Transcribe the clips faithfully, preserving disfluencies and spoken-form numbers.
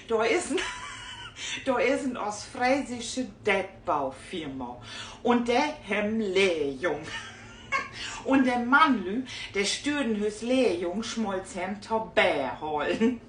Dor is en, dor is en oostfreesische Deckbaufirma. Un de hebben Lehrjung. Un de Mannlü, de stüürden hüs Lehrjung smorgens hen to Beer halen.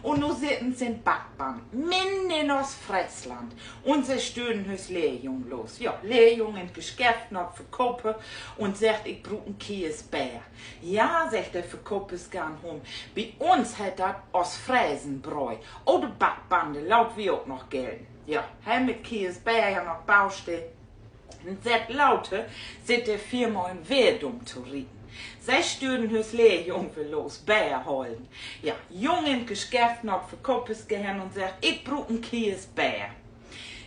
Un nu sitten se in Badwanne, midden in Oostfreesland. Un se stüürden hüs Lehrjung los. Ja, Lehrjung in't Geschäft na't Verkopen un seggt: Ik bruuk en Kees Beer. Ja, seggt de Verkopersche an hum, bi uns heet dat Oostfresenbräu. Oh, de Badwanne, laat wi ok noch gellen. Ja, he mit Kees Beer ja na Baustee. Un sett later sitt de Firma in Weerdum to rieten. Se stüürden hüs Lehrjung weer los, Beer halen. Ja, Jung in't Geschäft na't Verkopersche hen un seggt: Ik bruuk en Kees Beer.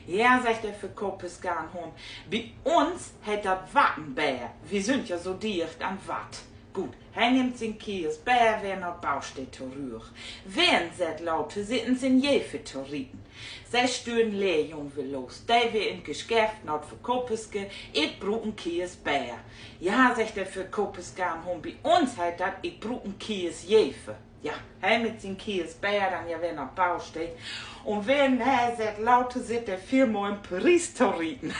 Ja, seggt de Verkopersche an hum, bi uns heet dat Wattenbeer. Wi sünd ja so dicht an Watt. Goot, he nimmt sien Kees Beer weer na Baustee torügg. Weer en Sett later sitten se in Jever to rieten. Se stüürden Lehrjung weer los. De weer in't Geschäft na't Verkopersche: Ik bruuk en Kees Beer. Ja, seggt de Verkopersche an hum, bi uns heet dat: Ik bruuk en Kees Jever. Ja, he mit sien Kees Beer denn ja weer na Baustee. Un weer en Sett later sitt de Firma in Paris to rieten.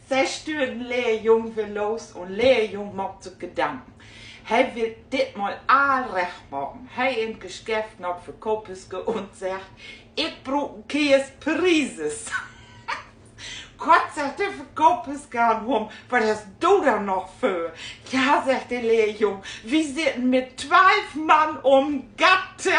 Se stüürden Lehrjung weer los un Lehrjung maakt sük Gedanken. He will ditmal all recht maken. He in't Geschäft na't Verkopersche un seggt: Ik bruuk en Kees Parises. Gott, seggt de Verkopersche an hum, wat hest du dor noch vör? Ja, seggt de Lehrjung, wi sitten mit twalf Mann üm Gatt to